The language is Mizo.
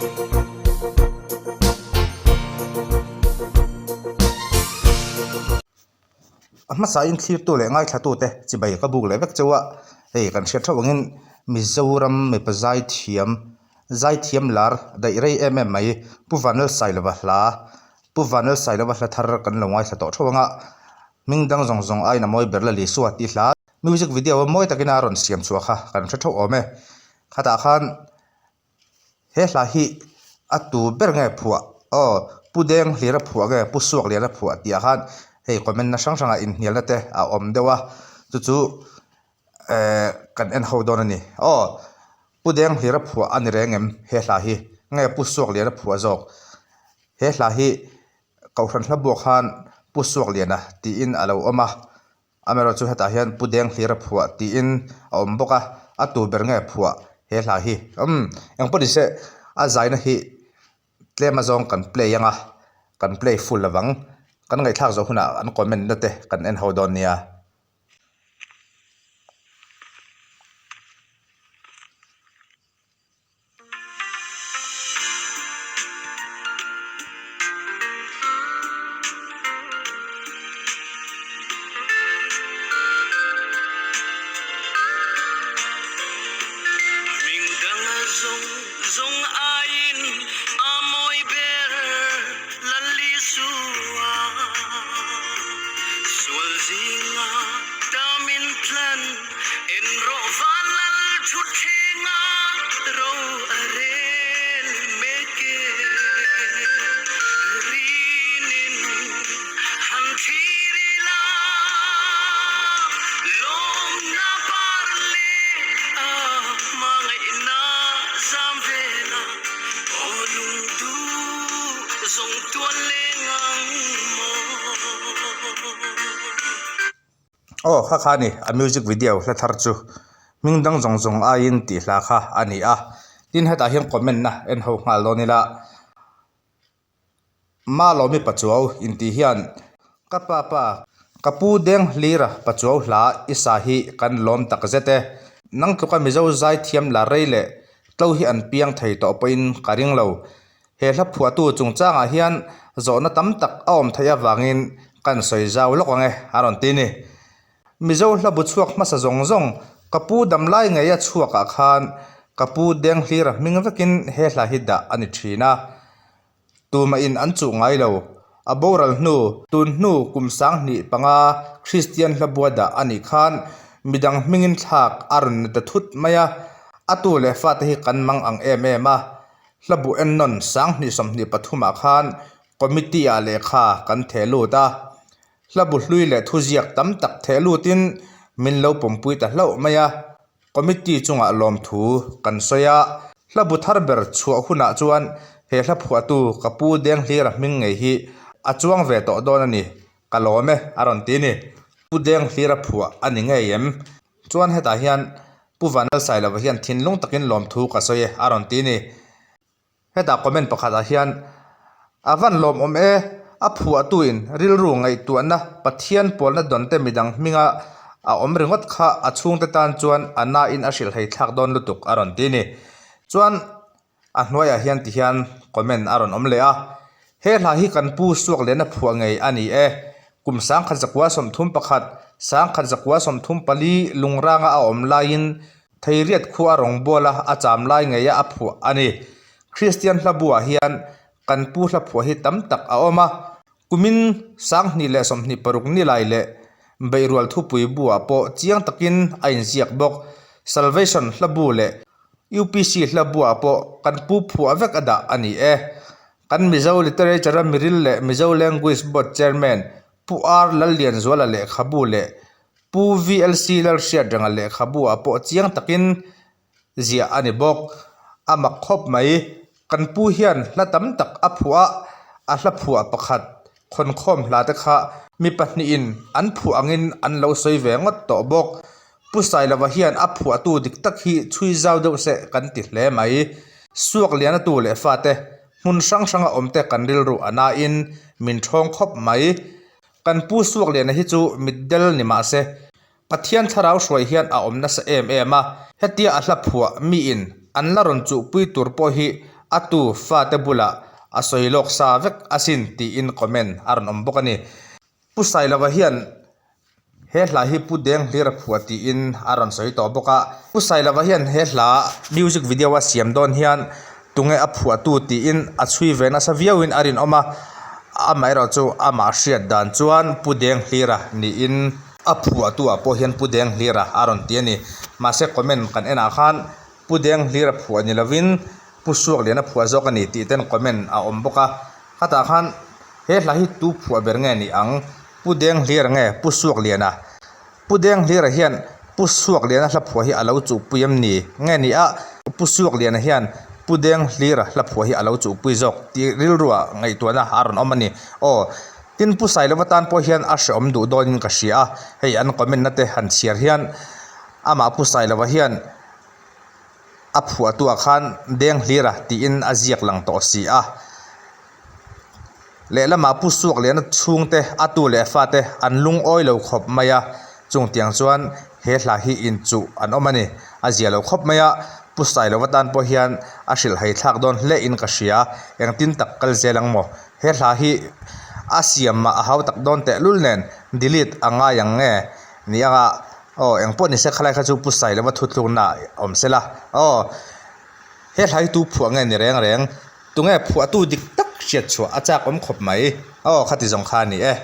A hmasain thlirtu leh ngaithlatute chibai ka buk leh vek chauh a, hei kan hriat theuh angin Mizoram mipa zaithiam zaithiam lar daih rei em em mai Pu Vanlalsailova hla Pu Vanlalsailova hla thar kan lo ngaithla tawh theuh ang a, hming dang zawng zawng aiin a mawi ber la Lisua tih hla music video a mawi takin a rawn siam chhuah kha kan hre theuh awm e, khatah khan. He hla hi a tu ber nge phuah aw Pu Deng hlir a phuah nge Pu Suak Lian a phuah tih ah khan hei comment na hrang hrangah inhnialna te a awm deuh a chu chu ehh kan en ho dawn a ni aw Pu Deng hlir a phuah a ni reng em he hla hi nge Pu Suak Lian a phuah zawk he hla hi Kohhran hla buak khan Pu Suak Liana tiin a lo awm a. Amaherawhchu hetah hian Pu Deng hlir a phuah tiin a awm bawk a, a tur ber nge phuah he hla hi. Umm engpawh ni se a zaina hi tlem azawng kan play ang a, kan play full lovang. Kan ngaihthlak zawh hunah an comment na te kan en ho dawn nia. Aw kha kha a ni a music video hla thar chu hming dang zawng zawng aiin tih hla kha a ni a tin hetah hian comment na en ho nghal dawn ila Malawmi Pachuau intih hian ka pa pa ka pu deng hlira Pachuau hla i sa hi kan lawm tak zet e nang tluka Mizo zai thiam la rei leh tlo hi an piang thei tawh pawhin ka ring lo. He hla phuahtu chungchangah hian zawhna tam tak a awm theih avangin kan sawi zau lawk ang e, a rawn ti ni. Mizo hla bu chhuak hmasa zawng zawng ka pu damlai ngeia chhuakah khan ka pu Denghlira hming vekin he hla hi dah a ni thin a. Tumahin an chuh ngai lo. A boral hnu, tun hnu kum 2005 Kristian hla bua dah a nih khan midang hmingin thlak a rawn ni ta thut mai a, a tu leh fate hi kan mang ang em em a. Hla bu ennawn 2023 ah khan committee ah lehkha kan theh lut a, hla bu hlui leh thuziak tam tak theh lutin min lo pawmpui ta hlauh mai a, committee chungah lawmthu kan sawi a, hla bu thar ber chhuah hunah chuan he hla phuahtu ka pu Denghlira hming ngei hi a chuang ve tawh dawn a ni, ka lawm e a rawn ti ni. Pu Denghlira phuah a ni ngei em? Chuan hetah hian Pu Vanlalsailova hian thinlung takin lawmthu ka sawi e a rawn ti ni. Hetah comment pakhatah hian a van lawmawm e, a phuahtuin rilru ngaihtuahna Pathian pawlna dawnte midang hminga a awm ringawt kha a chhungte tan chuan a nain a hrilhhei thlak dawn lutuk a rawn ti ni. Chuan A hnuaiah hian ti hian comment a rawn awm leh a, He hla hi kan pu Suakliana phuah ngei a ni e. Kum 1931, 1934 Lungranga a awm laiin Theiriat khua a rawngbawla a cham lai ngeia a phuah a ni. Kristian hla buah hian kan pu hla phuah hi tam tak a awm a, kumin 2026 ni lai leh Beihrual thupui buah pawh chiang takin a inziak bawk. Salvation hla bu leh UPC hla buah pawh kan pu phuah vek a dah a ni e. Kan Mizo Literature-a miril leh Mizo Language Board Chairman Pu R. Lallianzuala lehkhabu leh Pu VLC Lalhriatrenga lehkhabu-ah pawh chiang takin ziah a ni bawk. A mak khawp mai. Kan pu hian hla tam tak a phuah a, a hla phuah pakhat khawnkhawm hla te kha mi pahnihin an phuah angin an lo sawi ve ngawt tawh bawk. Pu Sailova hian a phuahtu dik tak hi chhui zau deuh se kan ti hle mai. Suak liana tu leh fate hmun hrang hranga awmte kan rilru a nain min ṭhawng khawp mai. Kan pu Suak liana hi chu mitdel ni mah se Pathian thlarau hruai hian a awm nasa em em a, hetia a hla phuah miin an la rawn chuhpui tur pawh hi A tu fate bulah a sawi lawk sa vek asin tiin comment a rawn awm bawk a ni. Pu Sailova hian he hla hi Pu Denghlira phuah tiin a rawn sawi tawh bawk a. Pu Sailova hian he hla music video a siam dawn hian tunge a phuahtu tiin a chhui ve nasa viauin a rinawm a, amaherawh chu amah hriat dan chuan Pu Denghlira niin a phuahtu ah pawh hian Pu Denghlira a rawn ti a ni. Mahse comment kan enah khan Pu Denghlira phuah ni lovin Pu Suakliana phuah zawk a ni tih ten comment a awm bawk a. Khatah khan he hla hi tu phuah ber nge ni ang? Pu Denghlira nge Pu Suakliana? Pu Denghlira hian Pu Suakliana hla phuah hi a lo chuhpui em ni? Nge ni a Pu Suakliana hian Pu Denghlira hla phuah hi a lo chuhpui zawk tih rilruah ngaihtuahna a rawn awm a ni. Aw, tin Pu Sailova tan pawh hian a hrehawm duh dawnin ka hria a, hei an comment na te han chhiar hian amah Pu Sailova hian A phuahtuah khan Denghlira tiin a ziak lang tawh si a. Lehlamah Pu Suakliana chhungte a tu leh fate an lungawi lo khawp mai a, chungtiang chuan he hla hi inchuh an awm a ni. A zia lo khawp mai a, Pu Sailova tan pawh hian a hrilhhai thlak dawn hle in ka hria, engtin tak kal zel ang maw? He hla hi a siam mah a hau tak dawn tehlul nen delete a ngai ang nge ni anga Aw, eng pawh ni se khalai kha chu Pu Sailova thutlukna awm se la. Aw, he hlai tu phuah nge ni reng reng? Tunge phuahtu dik tak hriat chhuah a chak awm khawp mai. Aw, khati zawng kha a ni e.